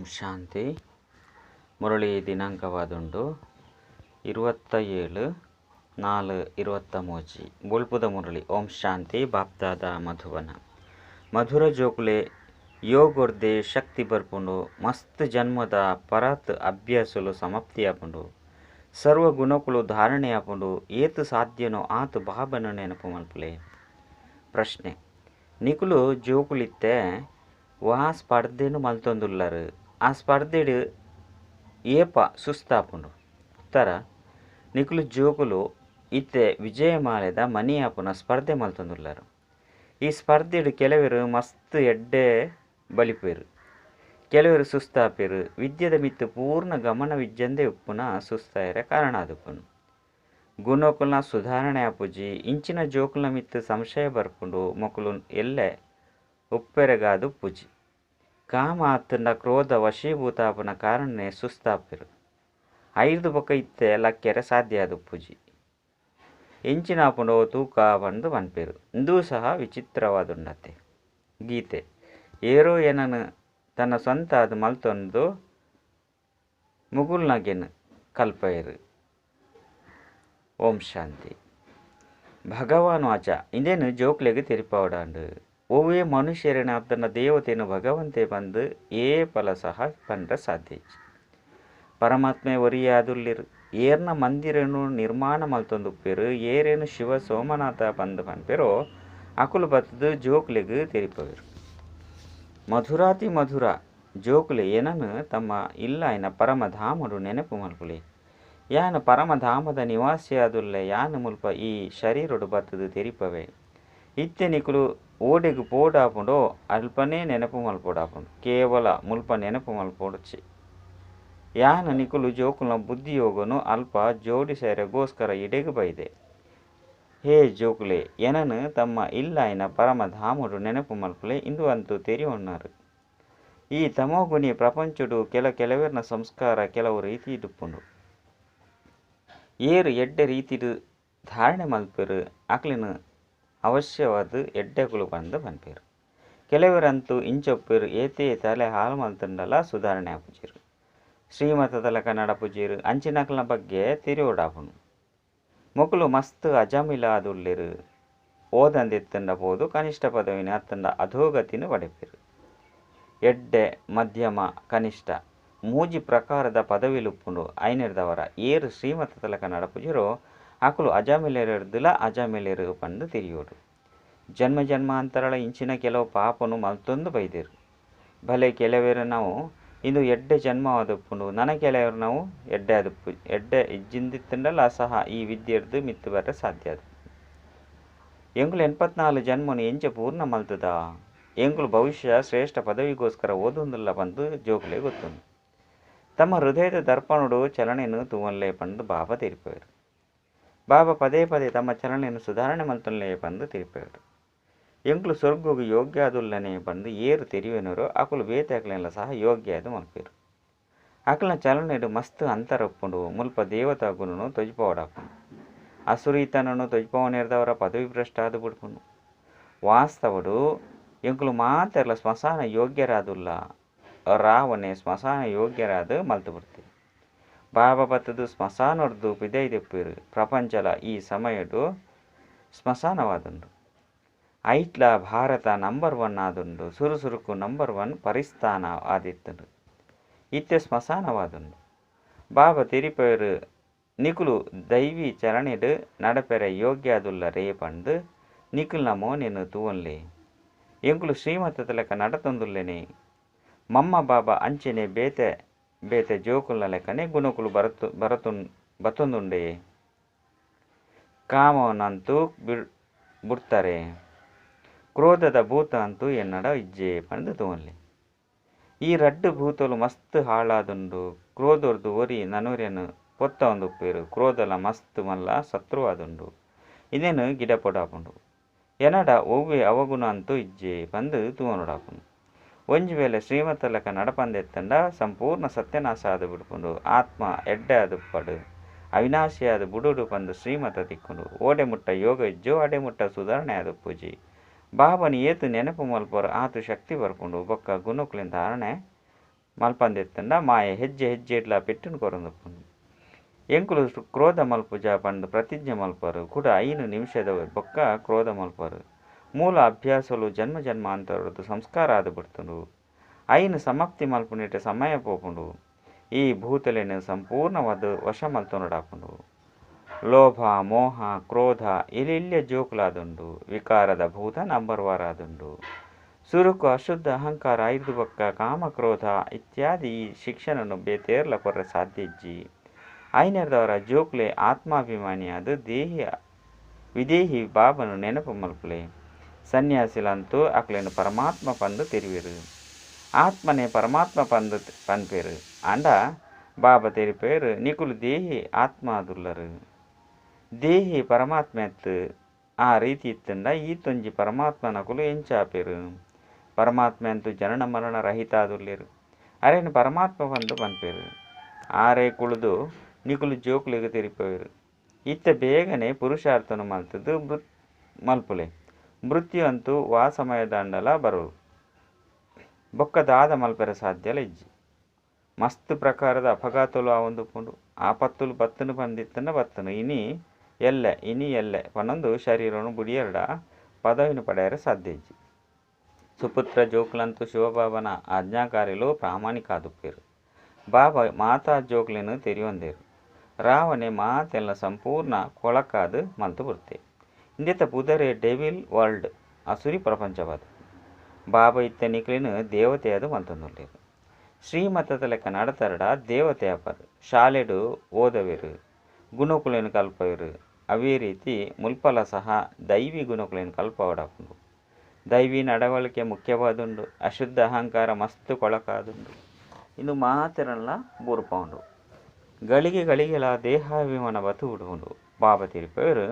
ಓಂ ಶಾಂತಿ. ಮುರಳಿ ದಿನಾಂಕವಾದುಂಡು 27/4/23. ಬೊಳ್ಪುದ ಮುರಳಿ. ಓಂ ಶಾಂತಿ. ಬಾಪ್ದಾದ ಮಧುವನ. ಮಧುರ ಜೋಕುಲೆ ಯೋಗೊರ್ದೆ ಶಕ್ತಿ ಬರ್ಪುಂಡು. ಮಸ್ತ್ ಜನ್ಮದ ಪರತ್ ಅಭ್ಯಾಸಲು ಸಮಾಪ್ತಿಯಾಪುಂಡು. ಸರ್ವ ಗುಣಕುಲು ಧಾರಣೆ ಆಪುಂಡು. ಏತ್ ಸಾಧ್ಯನೋ ಆತ್ ಬಾಬನ ನೆನಪು ಮಲ್ಪುಲೆ. ಪ್ರಶ್ನೆ: ನಿಕುಲು ಜೋಕುಲಿತ್ತೆ ವಾ ಸ್ಪರ್ಧೆನು ಮಲ್ತೊಂದುಲ್ಲರು? ಆ ಸ್ಪರ್ಧೆಡು ಏಪ ಸುಸ್ತಾಪುಂಡು? ಉತ್ತರ: ನಿಕುಲು ಜೋಕುಲು ಇತ್ತೆ ವಿಜಯಮಾಲೆದ ಮನಿಯಾಪುನ ಸ್ಪರ್ಧೆ ಮಲ್ತೊಂದುಲ್ಲರು. ಈ ಸ್ಪರ್ಧೆಡು ಕೆಲವರು ಮಸ್ತ್ ಎಡ್ಡೆ ಬಲಿಪೆರು, ಕೆಲವರು ಸುಸ್ತಾಪೆರು. ವಿದ್ಯೆದ ಮಿತ್ತು ಪೂರ್ಣ ಗಮನವಿಜ್ಜಂದೆ ಉಪ್ಪುನ ಸುಸ್ತಾಯರೆ ಕಾರಣ ಆದುಪ್ಪುನು. ಗುಣಕುಲ್ನ ಸುಧಾರಣೆ ಆಪುಜಿ. ಇಂಚಿನ ಜೋಕುಲ್ನ ಮಿತ್ತು ಸಂಶಯ ಬರ್ಪುಂಡು. ಮೊಕುಲು ಎಲ್ಲೆ ಉಪ್ಪೆರೆಗಾದು ಪೂಜಿ. ಕಾಮ ಅತ್ತಂಡ ಕ್ರೋಧ ವಶೀಭೂತಾಪುನ ಕಾರಣನೇ ಸುಸ್ತಾಪೆರು. ಐರ್ದು ಬೊಕ ಇತ್ತೆ ಲಕ್ಕೆರೆ ಸಾಧ್ಯ ಆದುಪ್ಪುಜಿ. ಎಂಚಿನ ಆಪುಂಡೋ ತೂಕ ಪಂದು ಪನ್ಪೆರು. ಇಂದೂ ಸಹ ವಿಚಿತ್ರವಾದುಂಡತೆ. ಗೀತೆ: ಏರೋ ಏನನು ತನ್ನ ಸ್ವಂತ ಅದು ಮಲ್ತೊಂದು ಮುಗುಲ್ನಗೆನ್ ಕಲ್ಪಯರು. ಓಂ ಶಾಂತಿ. ಭಗವಾನ್ ವಾಚ. ಇಂದೇನು ಜೋಕ್ಲೆಗ್ ತೆರಿಪಾವಡಾಂಡು. ಒವ್ವೇ ಮನುಷ್ಯರೇನ ಅತ್ತನ ದೇವತೆನು ಭಗವಂತೆ ಬಂದು ಏ ಫಲ ಸಹ ಪಂಡ ಸಾಧ್ಯ. ಪರಮಾತ್ಮೆ ಒರಿಯಾದುಲ್ಲಿರು. ಏರ್ನ ಮಂದಿರನು ನಿರ್ಮಾಣ ಮಲ್ತೊಂದುಪ್ಪೆರು. ಏರೇನು ಶಿವ ಸೋಮನಾಥ ಬಂದು ಪನ್ಪೆರೋ ಅಕುಲು ಬತ್ತದು ಜೋಕ್ಲೆಗ್ ತೆರಿಪವೆರು. ಮಧುರಾತಿ ಮಧುರ ಜೋಕುಲೆ ಏನನು ತಮ್ಮ ಇಲ್ಲಾಯಿನ ಪರಮಧಾಮಡು ನೆನಪು ಮಲ್ಪುಲೆ. ಯಾನು ಪರಮಧಾಮದ ನಿವಾಸಿಯಾದುಲ್ಲೆ. ಯಾನು ಮುಲ್ಪ ಈ ಶರೀರಡು ಬತ್ತದು ತೆರಿಪವೆ. ಇತ್ತೆ ನಿಕುಲು ಓಡೆಗು ಪೋಡಾಪುಂಡೋ ಅಲ್ಪನೇ ನೆನಪು ಮಲ್ಪೋಡಾಪುಂಡು. ಕೇವಲ ಮುಲ್ಪ ನೆನಪು ಮಲ್ಪೋಡಚಿ. ಯಾನು ನಿಕುಲು ಜೋಕುಲ್ನ ಬುದ್ಧಿಯೋಗನು ಅಲ್ಪ ಜೋಡಿಸೆರೆಗೋಸ್ಕರ ಇಡೆಗು ಬೈದೆ. ಹೇ ಜೋಕುಲೆ, ಏನನು ತಮ್ಮ ಇಲ್ಲಾಯಿನ ಪರಮಧಾಮಡು ನೆನಪು ಮಲ್ಪುಲೆ. ಇಂದು ಅಂತೂ ತೆರಿಯೊನ್ನಾರು. ಈ ತಮೋಗುಣಿ ಪ್ರಪಂಚಡು ಕೆಲವೆರ್ನ ಸಂಸ್ಕಾರ ಕೆಲವು ರೀತಿ ಇದುಪ್ಪುಂಡು. ಏರು ಎಡ್ಡೆ ರೀತಿಡು ಧಾರಣೆ ಮಲ್ಪೆರು ಅಕ್ಲಿನ ಅವಶ್ಯವಾದ ಎಡ್ಡೆಕುಲು ಬಂದು ಪನ್ಪೆರು. ಕೆಲವರಂತೂ ಇಂಚೊಪ್ಪೆರು. ಏತೇ ತಲೆ ಹಾಲು ಮಲ್ತಂಡಲ ಸುಧಾರಣೆ ಆಪುಜೆರು. ಶ್ರೀಮತದಲ ಕನ್ನಡ ಪೂಜೆರು. ಅಂಚಿನಕ್ಲನ ಬಗ್ಗೆ ತಿರಿಯೋಡಾಪುಂಡು. ಮೊಕುಲು ಮಸ್ತ್ ಅಜಮಿಲ ಆದುಲ್ಲೆರು. ಓದಂದೆತ್ತಂಡ ಪೋದು ಕನಿಷ್ಠ ಪದವಿನ ಅತ್ತಂಡ ಅಧೋಗತಿನ ಪಡೆಪೆರು. ಎಡ್ಡೆ, ಮಧ್ಯಮ, ಕನಿಷ್ಠ ಮೂಜಿ ಪ್ರಕಾರದ ಪದವಿಲುಪ್ಪುಂಡು. ಐನೆರ್ದವರ ಏರು ಶ್ರೀಮತದಲ ಕನ್ನಡ ಪೂಜೆರು ಅಕುಲು ಅಜಮಿಲೆರ್ದುಲ ಅಜಮಿಲೆರು ಪಂದು ತಿರಿಯೋಡು. ಜನ್ಮ ಜನ್ಮಾಂತರಳ ಇಂಚಿನ ಕೆಲವು ಪಾಪನು ಮಲ್ತೊಂದು ಬೈದೆರು. ಭಲೆ ಕೆಲವೆರು ನಾವು ಇಂದು ಎಡ್ಡೆ ಜನ್ಮವಾದುಪ್ಪುಂಡು. ನನ ಕೆಲವರು ನಾವು ಎಡ್ಡೆ ಆದುಪ್ಪು ಎಡ್ಡೆ ಇಜ್ಜಿಂದಿತ್ತಂಡಲ ಸಹ ಈ ವಿದ್ಯೆರ್ದು ಮಿತ್ತು ಬರ ಸಾಧ್ಯ ಅದು. ಎಂಕುಲು 84 ಜನ್ಮನು ಎಂಚ ಪೂರ್ಣ ಮಲ್ತದ. ಎಂಕುಲು ಭವಿಷ್ಯ ಶ್ರೇಷ್ಠ ಪದವಿಗೋಸ್ಕರ ಓದೊಂದುಲ್ಲ ಪಂದು ಜೋಕುಲೆ ಗೊತ್ತುಂಡು. ತಮ್ಮ ಹೃದಯದ ದರ್ಪಣುಡು ಚಲನೆಯನ್ನು ತೂವನ್ಲೆ ಪಂದು ಬಾಬಾ ತೆರಿಪೆರು. ಬಾಬಾ ಪದೇ ಪದೇ ತಮ್ಮ ಚಲನೆಯನ್ನು ಸುಧಾರಣೆ ಮಲ್ತೊನ್ಲೆ ಪಂದು ತೆರಿಪೆರು. ಎಂಕುಲು ಸ್ವರ್ಗಗು ಯೋಗ್ಯ ಆದುಲ್ಲನೆ ಪಂದು ಏರು ತೆರಿವೆನರೋ ಅಕುಲು ಬೇತೆ ಅಕ್ಲೆನ್ಲ ಸಹ ಯೋಗ್ಯ ಆದು ಮಲ್ಪೆರು. ಅಕ್ಲನ ಚಲನೆಡು ಮಸ್ತ್ ಅಂತರ ಉಪ್ಪುಂಡು. ಮುಲ್ಪ ದೇವತಾ ಗುಣನು ತೊಜಿಪವಡಾಪುಂಡು. ಅಸುರೀತನನು ತೊಜಿಪವನೇರ್ದವರ ಪದವಿ ಭ್ರಷ್ಟ ಆದು ಬಿಡ್ಪುಂಡು. ವಾಸ್ತವಡು ಎಂಕುಲು ಮಾತೆರ್ಲ ಸ್ಮಶಾನ ಯೋಗ್ಯರಾದುಲ್ಲ. ರಾವಣೆ ಸ್ಮಶಾನ ಯೋಗ್ಯರಾದ ಮಲ್ತು ಬಿಡ್ತೆ. ಬಾಬಾ ಬತ್ತದು ಸ್ಮಶಾನೊರ್ದು ಪಿದೈದೆಪ್ಪೆರು. ಪ್ರಪಂಚಲ ಈ ಸಮಯಡು ಸ್ಮಶಾನವಾದುಂಡು. ಐಟ್ಲ ಭಾರತ ನಂಬರ್ 1 ಆದುಂಡು. ಸುರುಸುರುಕು ನಂಬರ್ 1 ಪರಿಸ್ಥಾನ ಆದಿತ್ತುಂಡು. ಇತ್ತೆ ಸ್ಮಶಾನವಾದುಂಡು. ಬಾಬಾ ತೆರಿಪೆರು ನಿಕುಲು ದೈವಿ ಚರಣೆಡು ನಡಪೆರೆ ಯೋಗ್ಯ ಆದುಲ್ಲರೇ ಪಂದು ನಿಕುಲ್ನ ಮೋನೆನು ತೂವನ್ಲೆ. ಎಂಕುಲು ಶ್ರೀಮತದ ಲೆಕ್ಕ ನಡತೊಂದುಲ್ಲೆನೆ. ಮಮ್ಮ ಬಾಬಾ ಅಂಚೆನೆ ಬೇತೆ ಬೇತೆ ಜೋಕುಲ್ನ ಲೆಕ್ಕನೆ ಗುಣಕುಲು ಬತ್ತೊಂದುಂಡೆ. ಕಾಮವನಂತೂ ಬಿಡ್ತಾರೆ. ಕ್ರೋಧದ ಭೂತ ಅಂತೂ ಎನ್ನಡ ಇಜ್ಜೆ ಪಂದು ತೂವನ್ಲೆ. ಈ ರಡ್ಡು ಭೂತಲು ಮಸ್ತ್ ಹಾಳಾದುಂಡು. ಕ್ರೋಧೊರ್ದು ಒರಿ ನನೊರ್ಯನು ಪೊತ್ತೊಂದುಪ್ಪೆರು. ಕ್ರೋಧಲ ಮಸ್ತ್ ಮಲ್ಲ ಶತ್ರುವಾದುಂಡು. ಇಂದೇನು ಗಿಡಪೊಡಾಪುಂಡು. ಎನ್ನಡ ಒವ್ವೆ ಅವಗುಣ ಅಂತೂ ಇಜ್ಜೆ ಪಂದು ತೂವನೊಡಾಪುಂಡು. ಒಂಜಿ ವೇಳೆ ಶ್ರೀಮತ ಲೆಕ್ಕ ನಡಪಂದೆತ್ತಂಡ ಸಂಪೂರ್ಣ ಸತ್ಯನಾಶ ಆದು ಬಿಡ್ಪುಂಡು. ಆತ್ಮ ಎಡ್ಡೆ ಆದುಪ್ಪಡು ಅವಿನಾಶಿಯಾದ ಬುಡುಡು ಪಂದು ಶ್ರೀಮತ ತಿಕ್ಕುಂಡು. ಓಡೆ ಮುಟ್ಟ ಯೋಗ ಇಜ್ಜೋ ಅಡೆ ಮುಟ್ಟ ಸುಧಾರಣೆ ಆದುಪ್ಪುಜಿ. ಬಾಬನ ಏತು ನೆನಪು ಮಲ್ಪರು ಆತು ಶಕ್ತಿ ಬರ್ಪುಂಡು. ಬೊಕ್ಕ ಗುಣಕುಲಿನ ಧಾರಣೆ ಮಲ್ಪಂದೆತ್ತಂಡ ಮಾಯೆ ಹೆಜ್ಜೆ ಹೆಜ್ಜೆಡ್ಲ ಪೆಟ್ಟುನು ಕೊರೊಂದುಪ್ಪುಂಡು. ಎಂಕುಲು ಕ್ರೋಧ ಮಲ್ಪುಜ ಪಂದ್ ಪ್ರತಿಜ್ಞೆ ಮಲ್ಪರು ಕೂಡ 5 ನಿಮಿಷದ ಬೊಕ್ಕ ಕ್ರೋಧ ಮಲ್ಪರು. ಮೂಲ ಅಭ್ಯಾಸಲು ಜನ್ಮ ಜನ್ಮಾಂತರದ್ದು ಸಂಸ್ಕಾರ ಆದ್ ಬಿಡ್ತುಂಡು. 5 ಸಮಾಪ್ತಿ ಮಲ್ಪುನೇಟ ಸಮಯ ಪೋಪುಂಡು. ಈ ಭೂತಲೆನ್ ಸಂಪೂರ್ಣವಾದ ವಶ ಮಲ್ತೊನೊಡಾಪುಂಡು. ಲೋಭ ಮೋಹ ಕ್ರೋಧ ಎಲ್ಯ ಜೋಕುಲಾದುಂಡು. ವಿಕಾರದ ಭೂತ ನಂಬರ್ ವಾರಾದುಂಡು. ಸುರುಕು ಅಶುದ್ಧ ಅಹಂಕಾರ ಐರ್ದು ಬೊಕ್ಕ ಕಾಮ ಕ್ರೋಧ ಇತ್ಯಾದಿ ಈ ಶಿಕ್ಷಣನು ಬೇತೇರ್ಲ ಕೊರ್ರೆ ಸಾಧ್ಯ ಇಜ್ಜಿ. ಐನೆರ್ದವರ ಜೋಕ್ಲೆ ಆತ್ಮಾಭಿಮಾನಿಯಾದ ದೇಹಿ ವಿದೇಹಿ ಬಾಬನು ನೆನಪು ಮಲ್ಪುಲೆ. ಸನ್ಯಾಸಿಲಂತೂ ಅಕ್ಲೆನ್ ಪರಮಾತ್ಮ ಪಂದು ತೆರಿವೆರು. ಆತ್ಮನೆ ಪರಮಾತ್ಮ ಪಂದು ಪನ್ಪೇರು. ಆಂಡ ಬಾಬಾ ತೆರಿಪೇರು ನಿಕುಲು ದೇಹಿ ಆತ್ಮಾದುಲ್ಲರು. ದೇಹಿ ಪರಮಾತ್ಮೆತ್ತು ಆ ರೀತಿ ಇತ್ತಂಡ ಈತೊಂಜಿ ಪರಮಾತ್ಮನಕುಲು ಎಂಚಾಪೇರು. ಪರಮಾತ್ಮೆ ಅಂತೂ ಜನನ ಮರಣ ರಹಿತ ಆದುಲ್ಲೇರು. ಅರೇನು ಪರಮಾತ್ಮ ಪಂದು ಪನ್ಪೇರು. ಆರೇ ಕುಳಿದು ನಿಕುಲು ಜೋಕುಲಿಗೆ ತೆರಿಪೇರು. ಇತ್ತ ಬೇಗನೆ ಪುರುಷಾರ್ಥನು ಮಲ್ತದ್ದು ಮಲ್ಪುಲೆ. ಮೃತ್ಯು ಅಂತೂ ವಾ ಸಮಯದಾಂಡಲ ಬರೋರು. ಬೊಕ್ಕ ದಾದ ಮಲ್ಪೆರೆ ಸಾಧ್ಯಲ ಇಜ್ಜಿ. ಮಸ್ತ್ ಪ್ರಕಾರದ ಅಪಘಾತಲು ಆವೊಂದುಪ್ಪುಂಡು. ಆಪತ್ತುಲು ಬತ್ತನು ಪಂದಿತ್ತಂಡ ಬತ್ತನು ಇನಿ ಎಲ್ಲೆ ಇನಿ ಎಲ್ಲೆ ಪನ್ನೊಂದು ಶರೀರನು ಬುಡಿಯರ್ಡ ಪದವಿನ ಪಡೆಯರೆ ಸಾಧ್ಯ ಇಜ್ಜಿ. ಸುಪುತ್ರ ಜೋಕ್ಲಂತೂ ಶಿವಬಾಬನ ಆಜ್ಞಾಕಾರಿಲು ಪ್ರಾಮಾಣಿಕ ಆದುಪ್ಪೇರು. ಬಾಬಾ ಮಾತಾ ಜೋಕ್ಲೆನು ತೆರಿಯೊಂದೇರು. ರಾವಣೆ ಮಾತೆಲ್ಲ ಸಂಪೂರ್ಣ ಕೊಳಕಾದು ಮಲ್ತು ಬುಡ್ತೆ. ಇಂದೆತ ಪುದರೆ ಡೆವಿಲ್ ವರ್ಲ್ಡ್ ಅಸುರಿ ಪ್ರಪಂಚವಾದ. ಬಾಬಾ ಇತ್ತ ನಿಕ್ಲೆನು ದೇವತೆಯಾದ ಮಲ್ತೊಂದುಲ್ಲೇರು. ಶ್ರೀಮತದ ಲೆಕ್ಕ ನಡತರಡ ದೇವತೆ ಆಪರು. ಶಾಲೆಡು ಓದವೇರು, ಗುಣಕುಲೇನು ಕಲ್ಪವೇರು. ಅವೇ ರೀತಿ ಮುಲ್ಪಲ ಸಹ ದೈವಿ ಗುಣಕುಲೇನು ಕಲ್ಪವಡಾಪುಂಡು. ದೈವಿ ನಡವಳಿಕೆ ಮುಖ್ಯವಾದುಂಡು. ಅಶುದ್ಧ ಅಹಂಕಾರ ಮಸ್ತ್ ಕೊಳಕಾದುಂಡು. ಇನ್ನು ಮಾತೆರಲ್ಲ ಬೂರ್ಪೌಂಡು. ಗಳಿಗೆ ಗಳಿಗೆಲ ದೇಹಾಭಿಮಾನ ಬತ್ತು ಬಿಡುವುಂಡು. ಬಾಬಾ ತೆರಿಪೇರು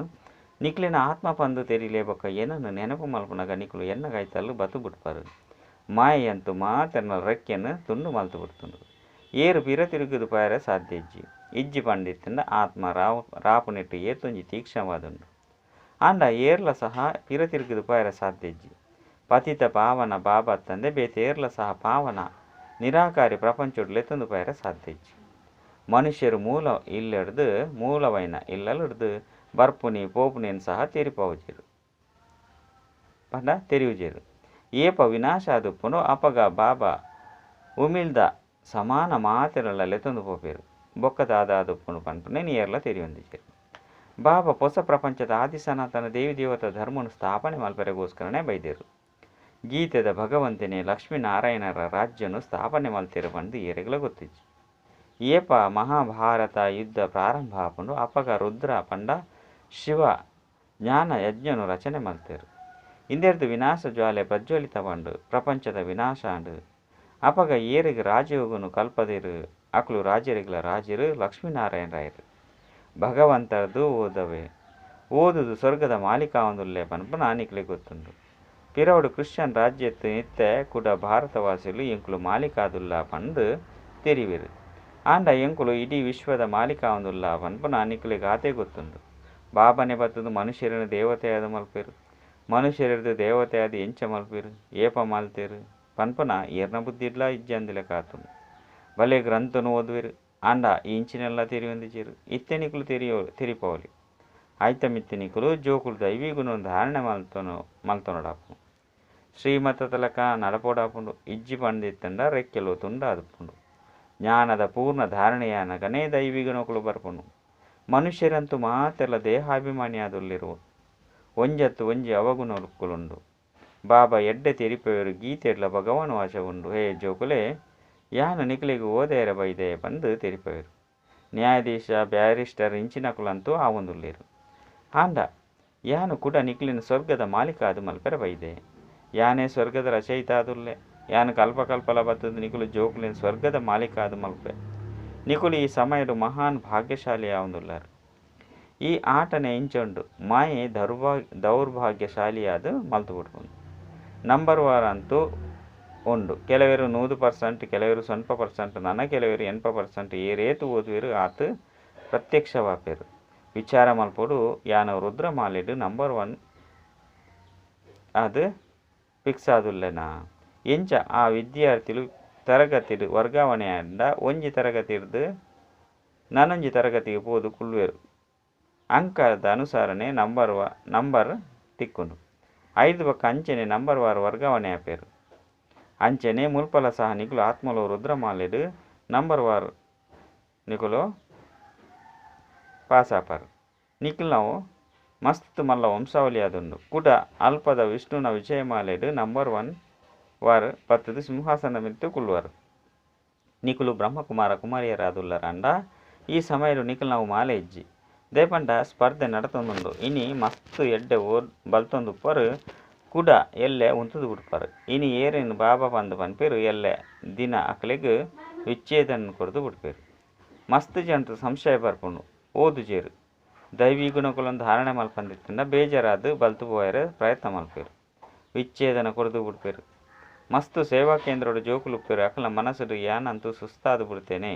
ನಿಕ್ಲೆನ ಆತ್ಮ ಪಂದು ತೆರಿಲೇ ಬೊಕ್ಕ ಏನನ್ನು ನೆನಪು ಮಲ್ಪುನಗ ನಿಕ್ಲು ಎನ್ನ ಕೈತಲ್ಲು ಬತ್ತು ಬಿಡ್ಪಾರು. ಮಾಯೆಯಂತೂ ಮಾತೆರ್ನ ರೆಕ್ಕೆಯನ್ನು ತುಂಡು ಮಲ್ತು ಬಿಡ್ತುಂಡು. ಏರು ಪಿರ ತಿರುಗುದು ಪಾಯರೆ ಸಾಧ್ಯ ಇಜ್ಜಿ. ಇಜ್ಜಿ ಪಂಡಿತ್ತಂಡ ಆತ್ಮ ರಾಪುನೆಟ್ಟು ಏತೊಂಜಿ ತೀಕ್ಷ್ಣವಾದುಂಡು. ಆಂಡ ಏರ್ಲ ಸಹ ಪಿರ ತಿರುಗುದು ಪಾಯರೆ ಸಾಧ್ಯ ಇಜ್ಜಿ. ಪತಿತ ಪಾವನ ಬಾಬಾ ತಂದೆ ಬೇತೆ ಏರ್ಲ ಸಹ ಪಾವನ ನಿರಾಕಾರಿ ಪ್ರಪಂಚೊಡು ಲೆತ್ತೊಂದು ಪಾಯರೆ ಸಾಧ್ಯ ಇಜ್ಜಿ. ಮನುಷ್ಯರು ಮೂಲ ಇಲ್ಲಡ್ದು ಮೂಲವೈನ ಇಲ್ಲಲಡ್ದು ಬರ್ಪುನಿ ಪೋಪುನಿನ್ ಸಹ ತೆರಿಪಾವುಜೇರು ಪಂಡ ತೆರಿಯುಜೇರು. ಏಪ ವಿನಾಶ ಆದುಪ್ಪುಂಡು ಅಪಗ ಬಾಬಾ ಉಮಿಲ್ದ ಸಮಾನ ಮಾತೆರಲ್ಲ ಲೆತ್ತೊಂದು ಪೋಪೇರು. ಬೊಕ್ಕ ದಾದ ಆದುಪ್ಪುಂಡು ಪನ್ಪುನೆ ಏರ್ಲ ತೆರಿಯೊಂದಿಜೇರು. ಬಾಬಾ ಹೊಸ ಪ್ರಪಂಚದ ಆದಿ ಸನಾತನ ದೇವಿ ದೇವತಾ ಧರ್ಮನು ಸ್ಥಾಪನೆ ಮಲ್ಪೆರೆಗೋಸ್ಕರನೇ ಬೈದೇರು. ಗೀತೆದ ಭಗವಂತನೇ ಲಕ್ಷ್ಮೀನಾರಾಯಣರ ರಾಜ್ಯನು ಸ್ಥಾಪನೆ ಮಲ್ತೇರು ಪಂದು ಏರೆಗ್ಲ ಗೊತ್ತಿಜ್ಜಿ. ಏಪ ಮಹಾಭಾರತ ಯುದ್ಧ ಪ್ರಾರಂಭ ಆಪುಂಡು ಅಪಗ ರುದ್ರ ಪಂಡ ಶಿವ ಜ್ಞಾನ ಯಜ್ಞನು ರಚನೆ ಮಲ್ತೇರು. ಇಂದೆರ್ದು ವಿನಾಶ ಜ್ವಾಲೆ ಪ್ರಜ್ವಲಿತ ಪಂಡು ಪ್ರಪಂಚದ ವಿನಾಶ ಅಂಡು. ಅಪಗ ಏರಿಗೆ ರಾಜಯೋಗನು ಕಲ್ಪದಿರು. ಅಕ್ಲು ರಾಜರಿಗ್ಲ ರಾಜರು ಲಕ್ಷ್ಮೀನಾರಾಯಣ ರಾಯರು. ಭಗವಂತರದು ಓದವೆ ಓದುದು ಸ್ವರ್ಗದ ಮಾಲೀಕ ಒಂದುಲ್ಲೆ ಪನ್ಪುನ ನಿಕ್ಲೆ ಗೊತ್ತುಂಡು. ಪಿರವಡು ಕ್ರಿಶ್ಚಿಯನ್ ರಾಜ್ಯತ್ತು ನಿತ್ಯ ಕೂಡ ಭಾರತವಾಸಿಲು ಎಂಕುಲು ಮಾಲೀಕಾದುಲ್ಲ ಪಂದು ತೆರಿವಿರು. ಆಂಡ ಎಂಕುಲು ಇಡೀ ವಿಶ್ವದ ಮಾಲೀಕ ಒಂದುಲ್ಲ ಪನ್ಪುನ ನಿಕ್ಲೆಗ್ ಆತೆ ಗೊತ್ತುಂಡು. ಬಾಬನೆ ಬತ್ತದು ಮನುಷ್ಯರನ್ನು ದೇವತೆಯಾದ ಮಲ್ಪೇರು. ಮನುಷ್ಯರದು ದೇವತೆಯಾದ ಎಂಚ ಮಲ್ಪೇರು ಏಪ ಮಲ್ತೇರು ಪನ್ಪುನ ಏರ್ನ ಬುದ್ಧಿ ಇಡ್ಲ ಇಜ್ಜಿ ಅಂದಿಲೆಕ ಆತುಂಡು. ಬಲೆ ಗ್ರಂಥನು ಓದುವೆರು. ಆಂಡ ಈ ಇಂಚಿನೆಲ್ಲ ತೆರಿಯೊಂದಿಜೇರು. ಇತ್ತೆ ನಿಕುಲು ತೆರಿಪವಲಿ. ಆಯ್ತ ಮಿತ್ತೆ ನಿಕುಲು ಜೋಕುಲು ದೈವಿ ಗುಣ ಧಾರಣೆ ಮಲ್ತೊನೊಡಾಪುಂಡು. ಶ್ರೀಮತ ತಲಕ ನಡಪೋಡಾಪುಂಡು. ಇಜ್ಜಿ ಪಂದಿತ್ತಂಡ ರೆಕ್ಕೆಲು ತುಂಡಾದುಪ್ಪುಂಡು. ಜ್ಞಾನದ ಪೂರ್ಣ ಧಾರಣೆಯಾನಗನೇ ದೈವಿ ಗುಣಕುಲು ಬರ್ಪುಂಡು. ಮನುಷ್ಯರಂತೂ ಮಾತೆಲ್ಲ ದೇಹಾಭಿಮಾನಿಯಾದುಲ್ಲಿರು. ಒಂಜತ್ತು ಒಂಜಿ ಅವಗುಣಕುಲುಂಡು. ಬಾಬಾ ಎಡ್ಡೆ ತೆರಿಪೇರು ಗೀತೆಡ್ಲ ಭಗವಾನ್ ವಾಸ ಉಂಡು. ಹೇ ಜೋಕುಲೆ ಯಾನು ನಿಕ್ಲೆಗ್ ಓದೇರ ಬೈದೆ ಪಂದು ತೆರಿಪೇರು. ನ್ಯಾಯಾಧೀಶ ಬ್ಯಾರಿಸ್ಟರ್ ಇಂಚಿನಕುಲಂತೂ ಆವೊಂದುಲ್ಲೇರು. ಆಂಡ ಯಾನು ಕೂಡ ನಿಕ್ಲಿನ ಸ್ವರ್ಗದ ಮಾಲೀಕ ಆದು ಮಲ್ಪೆರೆ ಬೈದೆ. ಯಾನೇ ಸ್ವರ್ಗದ ರಚಯಿತ ಆದುಲ್ಲೆ. ಯಾನು ಕಲ್ಪ ಕಲ್ಪಲ ಬತ್ತದು ನಿಕುಲು ಜೋಕುಲಿನ ಸ್ವರ್ಗದ ಮಾಲೀಕ ಆದು ಮಲ್ಪೆ. ನಿಕುಲು ಈ ಸಮಯಡು ಮಹಾನ್ ಭಾಗ್ಯಶಾಲಿ ಆವೊಂದುಲ್ಲಾರು. ಈ ಆಟನೆ ಇಂಚೊಂಡು ಮಾಯೆ ದೌರ್ಭಾಗ್ಯಶಾಲಿಯಾದ ಮಲ್ತು ಬಿಡ್ಪುಂಡು. ನಂಬರ್ ವಾರ್ ಅಂತೂ ಉಂಡು. ಕೆಲವರು 100%, ಕೆಲವರು 0%, ನನ ಕೆಲವರು 80% ಏರೇತು ಓದುವೆರು ಆತು ಪ್ರತ್ಯಕ್ಷವಾಪೇರು. ವಿಚಾರ ಮಲ್ಪೊಡು ಯಾನ ರುದ್ರಮಾಲೆಡು ನಂಬರ್ 1 ಅದು ಫಿಕ್ಸ್ ಆದುಲ್ಲೆನಾ ಎಂಚ ಆ ವಿದ್ಯಾರ್ಥಿಲು ತರಗತಿಡ್ ವರ್ಗಾವಣೆ ಆಂಡ ಒಂಜಿ ತರಗತಿಡ್ದ್ ನನೊಂಜಿ ತರಗತಿಗೆ ಪೋದು ಕುಲ್ಲುವೆರು. ಅಂಕದ ಅನುಸಾರನೆ ನಂಬರ್ ತಿಕ್ಕುಂಡು. ಐದು ಬೊಕ್ಕ ಅಂಚನೆ ನಂಬರ್ ವಾರ್ ವರ್ಗಾವಣೆ ಆಪೇರು. ಅಂಚನೆ ಮುಲ್ಪಲ ಸಹ ನಿಕುಲು ಆತ್ಮಲು ರುದ್ರಮಾಲೆಡ್ ನಂಬರ್ ವಾರ್ ನಿಕುಲು ಪಾಸ್ ಆಪರ್. ನಿಕುಲು ಮಸ್ತ್ ಮಲ್ಲ ವಂಶಾವಳಿ ಆದುಂಡು. ಕುಡ ಅಲ್ಪದ ವಿಷ್ಣುನ ವಿಜಯಮಾಲೆಡ್ ನಂಬರ್ 1 ವಾರ್ ಬತ್ತದ ಸಿಂಹಾಸನ ಮಿತ್ತು ಕುಲ್ಲುವರು. ನಿಕುಲು ಬ್ರಹ್ಮಕುಮಾರ ಕುಮಾರಿಯರಾದುಲ್ಲರಾಂಡ ಈ ಸಮಯಡು ನಿಕುಲು ನಾವು ಮಾಲೆ ಇಜ್ಜಿ. ದೇಪಂಡ ಸ್ಪರ್ಧೆ ನಡತೊಂದುಂಡು. ಇನಿ ಮಸ್ತ್ ಎಡ್ಡೆ ಬಲ್ತೊಂದುಪ್ಪರು ಕುಡ ಎಲ್ಲೆ ಉಂತುದು ಬಿಡ್ಪಾರು. ಇನಿ ಏರೇನು ಬಾಬಾ ಪಂದು ಪನ್ಪೇರು ಎಲ್ಲೆ ದಿನ ಅಕ್ಲೆಗ್ ವಿಚ್ಛೇದನ ಕೊರ್ದು ಬಿಡ್ಪೇರು. ಮಸ್ತ್ ಜನತ ಸಂಶಯ ಬರ್ಪುಂಡು ಓದುಜೇರು. ದೈವಿ ಗುಣಕುಲನ್ನು ಧಾರಣೆ ಮಲ್ಪಂದಿತ್ತಂಡ ಬೇಜಾರಾದ ಬಲ್ತು ಪೋಯರೆ ಪ್ರಯತ್ನ ಮಲ್ಪೇರು. ವಿಚ್ಛೇದನ ಕೊರ್ದು ಬಿಡ್ಪೇರು. ಮಸ್ತ್ ಸೇವಾ ಕೇಂದ್ರಡು ಜೋಕುಲುಪ್ಪೇರು ಅಕ್ಲ ಮನಸ್ಸುಡು ಯಾನಂತೂ ಸುಸ್ತಾದು ಬಿಡ್ತೇನೆ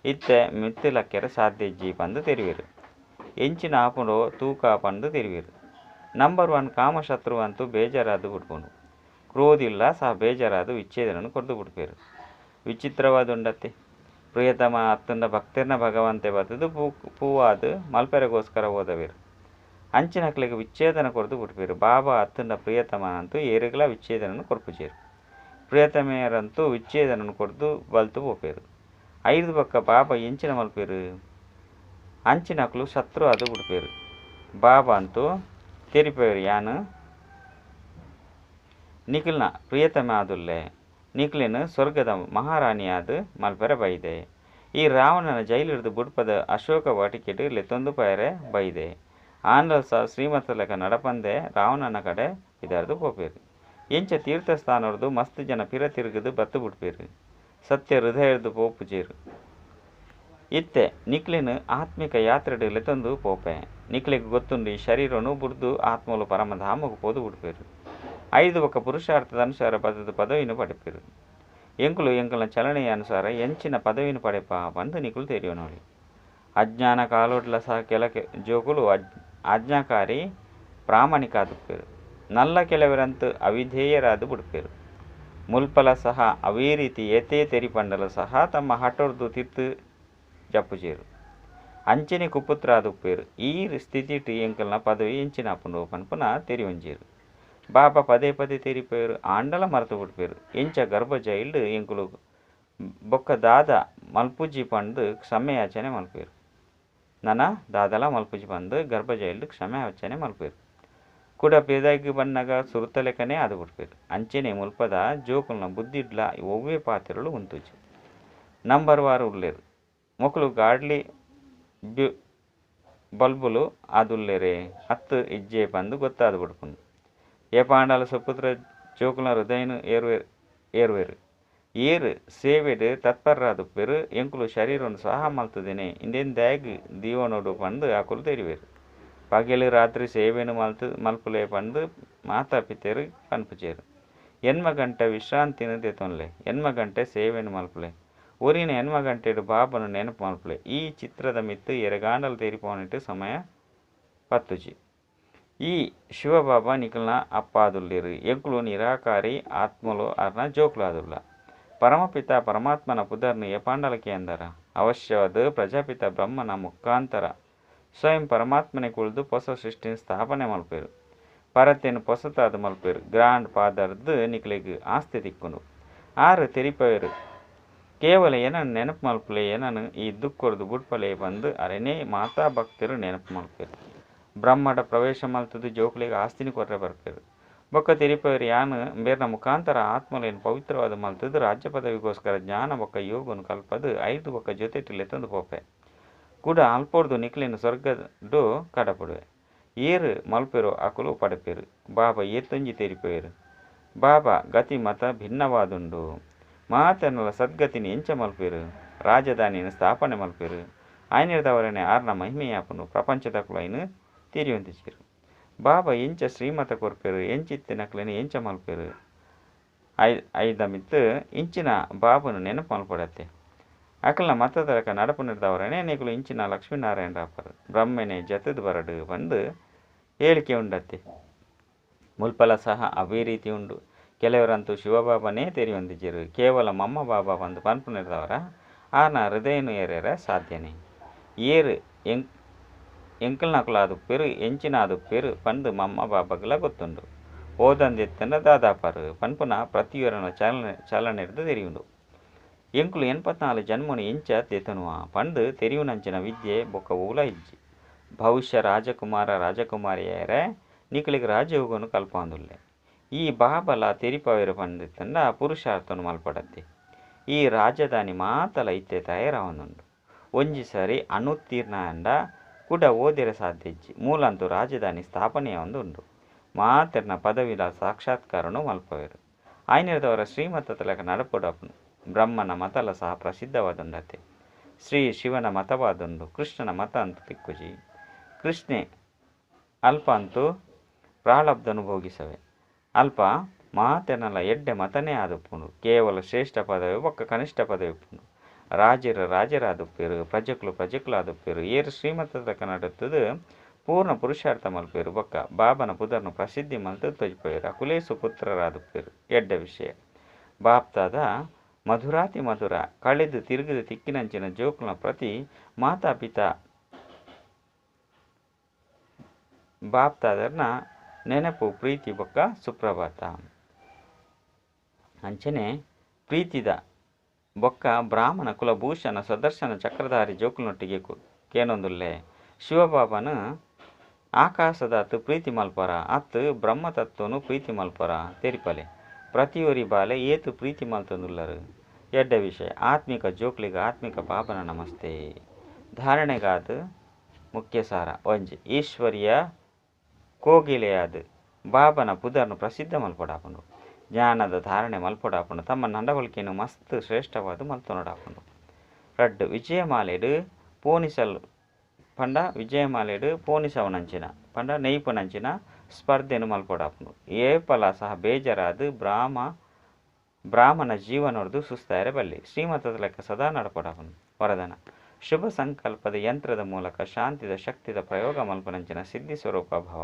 ಇತ್ತೆ ಮಿತ್ತುಲಕ್ಕೆರೆ ಸಾಧ್ಯ ಇಜ್ಜಿ ಪಂದು ತೆರಿವೇರು. ಎಂಚಿನ ಆಪುಂಡೋ ತೂಕ ಪಂದು ತೆರಿವೇರು. ನಂಬರ್ 1 ಕಾಮಶತ್ರು ಅಂತೂ ಬೇಜಾರಾದ ಬಿಡ್ಪುಂಡು. ಕ್ರೋಧಿಲ್ಲ ಸಹ ಬೇಜಾರಾದ ವಿಚ್ಛೇದನ ಕೊರ್ದು ಬಿಡ್ಪೇರು. ವಿಚಿತ್ರವಾದುಂಡತ್ತೆ ಪ್ರಿಯತಮ ಅತ್ತಂಡ ಭಕ್ತರ್ನ ಭಗವಂತೆ ಬತ್ತದು ಪೂವಾದ ಮಲ್ಪೆರೆಗೋಸ್ಕರ ಓದವೇರು. ಅಂಚಿನಕ್ಲೆಗ್ ವಿಚ್ಛೇದನ ಕೊರ್ದು ಬಿಡ್ಪೇರು. ಬಾಬಾ ಅತ್ತಂಡ ಪ್ರಿಯತಮ ಅಂತೂ ಏರಿಗ್ಲ ವಿಚ್ಛೇದನ ಕೊರ್ಪುಜೇರು. ಪ್ರಿಯತಮೆಯರಂತೂ ವಿಚ್ಛೇದನ ಕೊರ್ದು ಬಲ್ತು ಪೋಪೇರು. ಐದು ಬೊಕ್ಕ ಬಾಬಾ ಎಂಚಿನ ಮಲ್ಪೇರು ಅಂಚಿನಕ್ಲು ಶತ್ರು ಅದು ಬಿಡ್ಪೇರು. ಬಾಬಾ ಅಂತೂ ತೆರಿಪೇರು ಯಾನು ನಿಖಿಲ್ನ ಪ್ರಿಯತಮ ಆದುಲ್ಲೆ ನಿಖಿಲಿನ ಸ್ವರ್ಗದ ಮಹಾರಾಣಿಯಾದ ಮಲ್ಪೆರೆ ಬೈದೆ. ಈ ರಾವಣನ ಜೈಲಿಡ್ದು ಬುಡ್ಪದ ಅಶೋಕ ವಾಟಿಕೆಡ್ ಲೆತ್ತೊಂದು ಪಯರೆ ಬೈದೆ. ಆಂಡಲ ಸಹ ಶ್ರೀಮತಲಕ ನಡಪಂದೆ ರಾವಣನ ಕಡೆ ಇದಾರ್ದು ಪೋಪೇರು. ಎಂಚ ತೀರ್ಥಸ್ಥಾನರ್ದು ಮಸ್ತ್ ಜನ ಪಿರ ತಿರುಗದು ಬತ್ತು ಬಿಡ್ಪೇರು. ಸತ್ಯ ಹೃದಯರ್ದು ಪೋಪುಜೇರು. ಇತ್ತೆ ನಿಕ್ಲಿನ ಆತ್ಮಿಕ ಯಾತ್ರೆಡ್ ಲೆತ್ತೊಂದು ಪೋಪೆ. ನಿಕ್ಲೆಗ್ ಗೊತ್ತುಂಡು ಈ ಶರೀರನು ಬುಡ್ದು ಆತ್ಮಲು ಪರಮಧಾಮకు ಪೋದು ಬಿಡ್ಪೇರು. ಐದು ಬೊಕ್ಕ ಪುರುಷಾರ್ಥದ ಅನುಸಾರ ಪದದ ಪದವಿನ ಪಡೆಪೇರು. ಎಂಕುಲು ಎಂಕಲ್ನ ಚಲನೆಯ ಅನುಸಾರ ಎಂಚಿನ ಪದವಿನ ಪಡೆಪ ಪಂದು ನಿಕುಲು ತೆರಿಯೋನೋಳಿ. ಅಜ್ಞಾನ ಕಾಲೋಡ್ಲ ಸಹ ಕೆಲ ಜೋಕುಲು ಆಜ್ಞಾಕಾರಿ ಪ್ರಾಮಾಣಿಕ ಆದುಪ್ಪೇರು. ನಲ್ಲ ಕೆಲವರಂತು ಅವಿಧೇಯರಾದ ಬಿಡ್ಪೇರು. ಮುಲ್ಪಲ ಸಹ ಅವೇ ರೀತಿ ಏತೇ ತೆರಿಪಂಡಲ ಸಹ ತಮ್ಮ ಹಠೊರ್ದು ತಿರ್ತು ಜಪ್ಪುಜೇರು. ಅಂಚನೆ ಕುಪುತ್ರ ಆದುಪ್ಪೇರು. ಈ ಸ್ಥಿತಿಟ್ ಎಂಕಲ್ನ ಪದವಿ ಎಂಚಿನ ಆಪುಂಡು ಪನ್ಪುನ ತೆರಿಯೊಂಜೇರು. ಬಾಬಾ ಪದೇ ಪದೇ ತೆರಿಪೇರು ಆಂಡಲ ಮರೆತು ಬಿಡ್ಪೇರು. ಎಂಚ ಗರ್ಭ ಜೈಲ್ಡ್ ಎಂಕುಲು ಬೊಕ್ಕ ದಾದ ಮಲ್ಪುಜಿ ಪಂದು ಕ್ಷಮೆಯಾಚನೆ ಮಲ್ಪೇರು. ನನ ದಾದಲ ಮಲ್ಪುಜಿ ಪಂದು ಗರ್ಭ ಜೈಲ್ಡ್ ಕ್ಷಮೆಯಾಚನೆ ಮಲ್ಪೇರು. ಕುಡ ಪೇದಾಗ್ ಬನ್ನಗ ಸುರುತಲೆಕನೆ ಆದು ಬಿಡ್ಪೇರು. ಅಂಚನೆ ಮುಲ್ಪದ ಜೋಕುಲ್ನ ಬುದ್ಧಿಡ್ಲ ಒವ್ವೇ ಪಾತ್ರಲು ಉಂತುಜಿ. Number war ಉಲ್ಲೇರು. ಮೊಕುಲು ಗಾಡ್ಲಿ ಬಲ್ಬುಲು ಆದುಲ್ಲೇರೆ ಅತ್ತು ಇಜ್ಜೆ ಪಂದು ಗೊತ್ತಾದು ಬಿಡ್ಪುಂಡು. ಏಪಾಂಡಲ ಸುಪುತ್ರ ಜೋಕುಲ್ನ ಹೃದಯನು ಏರ್ವೇರು. ಏರು ಸೇವೆಡ್ ತತ್ಪರರಾದುಪ್ಪೇರು. ಎಂಕುಲು ಶರೀರನು ಸಹ ಮಲ್ತದೇನೆ ಇಂದೇನ್ ದಾಗ್ ದೀವನೋಡು ಪಂದು ಅಕುಲು ತೆರಿವೇರು. ಪಗೆಲು ರಾತ್ರಿ ಸೇವೆನು ಮಲ್ಪುಲೆ ಪಂದು ಮಾತಾ ಪಿತೆರು ಪನ್ಪುಜೇರು. 8 ಗಂಟೆ ವಿಶ್ರಾಂತಿನ ದೆತೊನ್ಲೆ. 8 ಗಂಟೆ ಸೇವೆನು ಮಲ್ಪುಲೆ. ಒರಿನ 8 ಗಂಟೆಡು ಬಾಬನು ನೆನಪು ಮಲ್ಪುಲೆ. ಈ ಚಿತ್ರದ ಮಿತ್ತು ಎರೆಗಾಂಡಲ ತೆರಿಪೋನಿಟ್ಟು ಸಮಯ ಪತ್ತುಜಿ. ಈ ಶಿವಬಾಬಾ ನಿಕಲ್ನ ಅಪ್ಪಾದುಲ್ಲೇರು. ಎಂಕುಲು ನಿರಾಕಾರಿ ಆತ್ಮಲು ಅರ್ನ ಜೋಕುಲು ಆದುಲ್ಲ. ಪರಮಪಿತ ಪರಮಾತ್ಮನ ಪುದರ್ನ ಏಪಾಂಡಲಕ್ಕೆ ಅಂದರ ಅವಶ್ಯವಾದ ಪ್ರಜಾಪಿತ ಬ್ರಹ್ಮನ ಮುಖಾಂತರ ಸ್ವಯಂ ಪರಮಾತ್ಮನೆ ಕುಳಿದು ಹೊಸ ಸೃಷ್ಟಿನ ಸ್ಥಾಪನೆ ಮಲ್ಪೇರು. ಪರತೆನು ಪೊಸತಾದ ಮಲ್ಪೇರು. ಗ್ರಾಂಡ್ ಫಾದರ್ದು ನಿಕ್ಲೆಗ್ ಆಸ್ತಿ ತಿಕ್ಕುಂಡು. ಆರು ತೆರಿಪೇರು. ಕೇವಲ ಏನನ್ನು ನೆನಪು ಮಲ್ಪುಲೆ, ಏನನ್ನು ಈ ದುಃಖರ್ದು ಬುಡ್ಪಲೆ ಬಂದು ಅರೆನೇ ಮಾತಾ ಭಕ್ತರು ನೆನಪು ಮಲ್ಪೇರು. ಬ್ರಹ್ಮಡ ಪ್ರವೇಶ ಮಲ್ತದು ಜೋಕುಲೆಗ್ ಆಸ್ತಿನ ಕೊರ್ರೆ ಬರ್ಪೇರು. ಬೊಕ್ಕ ತೆರಿಪೇರು ಯಾನು ಬೇರ್ನ ಮುಖಾಂತರ ಆತ್ಮಲೇನು ಪವಿತ್ರವಾದ ಮಲ್ತದು ರಾಜ್ಯ ಪದವಿಗೋಸ್ಕರ ಜ್ಞಾನ ಬೊಕ್ಕ ಯೋಗನು ಕಲ್ಪದು ಐದು ಬೊಕ್ಕ ಜೊತೆಟು ಲೆತ್ತೊಂದು ಪೋಪೆ. ಕೂಡ ಅಲ್ಪೋರ್ದು ನಿಕ್ಲೇನು ಸ್ವರ್ಗಡು ಕಡಪಡುವೆ. ಏರು ಮಲ್ಪೇರು ಅಕುಲು ಪಡೆಪೇರು. ಬಾಬಾ ಏತೊಂಜಿ ತೆರಿಪೇರು. ಬಾಬಾ ಗತಿ ಮತ ಭಿನ್ನವಾದುಂಡು. ಮಾತನಲ ಸದ್ಗತಿನ ಎಂಚ ಮಲ್ಪೇರು. ರಾಜಧಾನಿಯನ್ನು ಸ್ಥಾಪನೆ ಮಲ್ಪೇರು. ಆಯ್ನಿರ್ದವರನೆ ಆರ್ನ ಮಹಿಮೆಯಾಪುಂಡು. ಪ್ರಪಂಚದಕುಲು ಐನು ತೆರಿಯೊಂದಿಜೇರು. ಬಾಬಾ ಎಂಚ ಶ್ರೀಮತ ಕೊರ್ಪೇರು ಎಂಚಿತ್ತಿನಕ್ಲೆನು ಎಂಚ ಮಲ್ಪೇರು. ಐದ ಮಿತ್ತು ಇಂಚಿನ ಬಾಬನು ನೆನಪು ಮಲ್ಪಡತ್ತೆ. ಅಕಲ್ನ ಮತದಲಕ ನಡಪು ನಿರ್ದವರನೆ ನಿಕುಲು ಇಂಚಿನ ಲಕ್ಷ್ಮೀನಾರಾಯಣ ರಾಪರು. ಬ್ರಹ್ಮನೆ ಜತದ ಬರಡು ಬಂದು ಹೇಳಿಕೆ ಉಂಡತ್ತೆ. ಮುಲ್ಪಲ ಸಹ ಅವೇ ರೀತಿ ಉಂಡು. ಕೆಲವರಂತೂ ಶಿವಬಾಬನೇ ತೆರಿಯೊಂದಿಜ್ಜೆರು ಕೇವಲ ಮಮ್ಮ ಬಾಬಾ ಪಂದು ಪನ್ಪುನಿರ್ದವರ ಆರ್ನ ಹೃದಯನು ಏರೇರ ಸಾಧ್ಯನೇ ಏರು ಎಂಕಲ್ನಕುಲಾದುಪ್ಪೆರು ಎಂಚಿನಾದುಪ್ಪೆರು ಪಂದು ಮಮ್ಮ ಬಾಬಾಗ್ಲ ಗೊತ್ತುಂಡು ಓದಂದಿತ್ತಂಡ ದಾದಾಪರು ಪನ್ಪುನ ಪ್ರತಿಯೊರನ ಚಲನೆರ್ದು ತೆರಿಯುಂಡು ಎಂಕುಲು 84 ಜನ್ಮನು ಎಂಚ ದೆತನುವ ಪಂದು ತೆರಿಯುನಂಚಿನ ವಿದ್ಯೆ ಬೊಕ್ಕ ಊಲ ಇಜ್ಜಿ ಭವಿಷ್ಯ ರಾಜಕುಮಾರ ರಾಜಕುಮಾರಿಯರೇ ನಿಕಲಿಗೆ ರಾಜಯೋಗನು ಕಲ್ಪಾಂದುಲ್ಲೆ ಈ ಬಾಬಲ ತೆರಿಪವೇರು ಪಂದಿತ್ತಂಡ ಪುರುಷಾರ್ಥನು ಮಲ್ಪಡತ್ತೆ ಈ ರಾಜಧಾನಿ ಮಾತಲ ಇತ್ತೆ ತಯಾರಾವೊಂದುಂಡು ಒಂಜಿ ಸರಿ ಅನುತ್ತೀರ್ಣ ಅಂಡ ಕೂಡ ಓದಿರ ಸಾಧ್ಯ ಇಜ್ಜಿ ಮೂಲಂತೂ ರಾಜಧಾನಿ ಸ್ಥಾಪನೆಯ ಉಂಡು ಮಾತೆರ್ನ ಪದವಿಲ ಸಾಕ್ಷಾತ್ಕಾರನು ಮಲ್ಪವೇರು ಆಯ್ನಿರ್ದವರ ಶ್ರೀಮತಲಕ ನಡಪುಡಪುನು ಬ್ರಹ್ಮನ ಮತಲ ಸಹ ಪ್ರಸಿದ್ಧವಾದುಂಡತೆ ಶ್ರೀ ಶಿವನ ಮತವಾದುಂಡು ಕೃಷ್ಣನ ಮತ ಅಂತೂ ತಿಕ್ಕುಜಿ ಕೃಷ್ಣೆ ಅಲ್ಪ ಅಂತೂ ಪ್ರಾಳಬ್ಧನು ಭೋಗಿಸವೆ ಅಲ್ಪ ಮಾತೆನಲ ಎಡ್ಡೆ ಮತನೇ ಆದುಪ್ಪುಂಡು ಕೇವಲ ಶ್ರೇಷ್ಠ ಪದವಿ ಒಕ್ಕ ಕನಿಷ್ಠ ಪದವಿ ಉಪ್ಪುಂಡು ರಾಜರು ರಾಜರಾದುಪ್ಪೇರು ಪ್ರಜೆಕುಲು ಪ್ರಜೆಕುಲಾದುಪ್ಪೇರು ಏರು ಶ್ರೀಮತದ ಕನ್ನಡತ್ತದು ಪೂರ್ಣ ಪುರುಷಾರ್ಥ ಮಲ್ಪೇರು ಬೊಕ್ಕ ಬಾಬನ ಪುದರ್ನು ಪ್ರಸಿದ್ಧಿ ಮಲ್ತು ತೊಜಿಪೇರು ಅಕುಲೇ ಸುಪುತ್ರರಾದುಪ್ಪೇರು ಎಡ್ಡೆ ವಿಷಯ ಬಾಪ್ತಾದ ಮಧುರಾತಿ ಮಧುರ ಕಳೆದು ತಿರುಗಿದು ತಿಕ್ಕಿನಂಚಿನ ಜೋಕುಲ ಪ್ರತಿ ಮಾತಾ ಪಿತಾ ಬಾಪ್ತಾದರ್ನ ನೆನಪು ಪ್ರೀತಿ ಬೊಕ್ಕ ಸುಪ್ರಭಾತ ಅಂಚನೆ ಪ್ರೀತಿದ ಬೊಕ್ಕ ಬ್ರಾಹ್ಮಣ ಕುಲಭೂಷಣ ಸದರ್ಶನ ಚಕ್ರಧಾರಿ ಜೋಕುಲನೊಟ್ಟಿಗೆ ಕೇನೊಂದುಲ್ಲೆ ಶಿವಬಾಬನ ಆಕಾಶದ ಪ್ರೀತಿ ಮಲ್ಪರ ಅತ್ತು ಬ್ರಹ್ಮತತ್ವನು ಪ್ರೀತಿ ಮಲ್ಪರ ತೆರಿಪಲೆ ಪ್ರತಿಯೊರಿ ಬಾಲೆ ಏತು ಪ್ರೀತಿ ಮಲ್ತೊಂದುಲ್ಲರು ಎಡ್ಡ ವಿಷಯ ಆತ್ಮಿಕ ಜೋಕ್ಲಿಗೆ ಆತ್ಮಿಕ ಬಾಬನ ನಮಸ್ತೆ ಧಾರಣೆಗಾದ ಮುಖ್ಯ ಸಾರ ಒಂಜಿ ಈಶ್ವರಿಯ ಕೋಗಿಲೆಯಾದ ಬಾಬನ ಪುದರ್ನು ಪ್ರಸಿದ್ಧ ಮಲ್ಪಡಾಪುಂಡು ಜ್ಞಾನದ ಧಾರಣೆ ಮಲ್ಪಡಾಪುಂಡು ತಮ್ಮ ನಡವಳಿಕೆಯನ್ನು ಮಸ್ತ್ ಶ್ರೇಷ್ಠವಾದ ಮಲ್ತೊನಡಾಪುಂಡು ರಡ್ಡು ವಿಜಯಮಾಲೆಡು ಪೋನಿಸಲ್ ಪಂಡ ವಿಜಯಮಾಲೆಡು ಪೋನಿಸವನಂಚಿನ ಪಂಡ ನೆಯ್ಪುನಂಚಿನ ಸ್ಪರ್ಧೆನು ಮಲ್ಪಡಾಪುಂಡು ಏಪಲ ಸಹ ಬೇಜಾರಾದ ಬ್ರಾಹ್ಮಣ ಜೀವನೊರ್ದು ಸುಸ್ತಾಯರೆ ಬಲ್ಲಿ ಶ್ರೀಮತದ ಲೆಕ್ಕ ಸದಾ ನಡಪಡಾಪುಂಡು ವರದಾನ ಶುಭ ಸಂಕಲ್ಪದ ಯಂತ್ರದ ಮೂಲಕ ಶಾಂತಿದ ಶಕ್ತಿದ ಪ್ರಯೋಗ ಮಲ್ಪನಂಚಿನ ಸಿದ್ಧಿ ಸ್ವರೂಪ ಭವ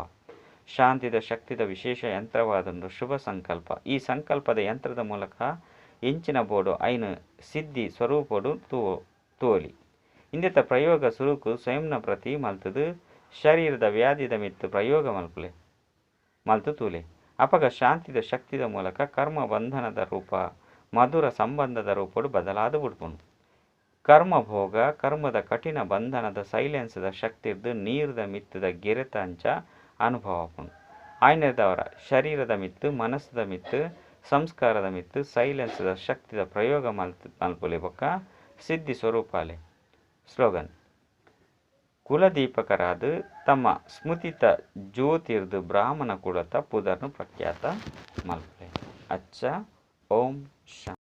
ಶಾಂತಿದ ಶಕ್ತಿದ ವಿಶೇಷ ಯಂತ್ರವಾದೊಂದು ಶುಭ ಸಂಕಲ್ಪ ಈ ಸಂಕಲ್ಪದ ಯಂತ್ರದ ಮೂಲಕ ಇಂಚಿನ ಬೋರ್ಡು ಐನು ಸಿದ್ಧಿ ಸ್ವರೂಪಡು ತೋಲಿ ಇಂದಿತ ಪ್ರಯೋಗ ಸುರುಕು ಸ್ವಯಂನ ಪ್ರತಿ ಮಲ್ತದು ಶರೀರದ ವ್ಯಾಧಿದ ಮಿತ್ತು ಪ್ರಯೋಗ ಮಲ್ತು ತೂಲೆ ಅಪಗ ಶಾಂತಿದ ಶಕ್ತಿದ ಮೂಲಕ ಕರ್ಮ ಬಂಧನದ ರೂಪ ಮಧುರ ಸಂಬಂಧದ ರೂಪಡು ಬದಲಾದ ಬಿಡ್ಪುಂಡು ಕರ್ಮಭೋಗ ಕರ್ಮದ ಕಠಿಣ ಬಂಧನದ ಸೈಲೆನ್ಸ್ದ ಶಕ್ತಿರ್ದು ನೀರ್ದ ಮಿತ್ತದ ಗೆರೆತ ಅಂಚ ಅನುಭವ ಆಪುಂಡು ಆಯ್ನೆದವರ ಶರೀರದ ಮಿತ್ತು ಮನಸ್ಸದ ಮಿತ್ತು ಸಂಸ್ಕಾರದ ಮಿತ್ತು ಸೈಲೆನ್ಸ್ದ ಶಕ್ತಿದ ಪ್ರಯೋಗ ಮಲ್ಪುಲೆ ಬೊಕ್ಕ ಸಿದ್ಧಿ ಸ್ವರೂಪಾಲೆ ಸ್ಲೋಗನ್ ಕುಲದೀಪಕರಾದ ತಮ್ಮ ಸ್ಮೃತಿತ ಜ್ಯೋತಿರ್ದು ಬ್ರಾಹ್ಮಣ ಕುಲತ ಪುದರ್ನು ಪ್ರಖ್ಯಾತ ಮಲ್ಪುಲೆ ಅಚ್ಚ ಓಂ ಶಾಂತಿ.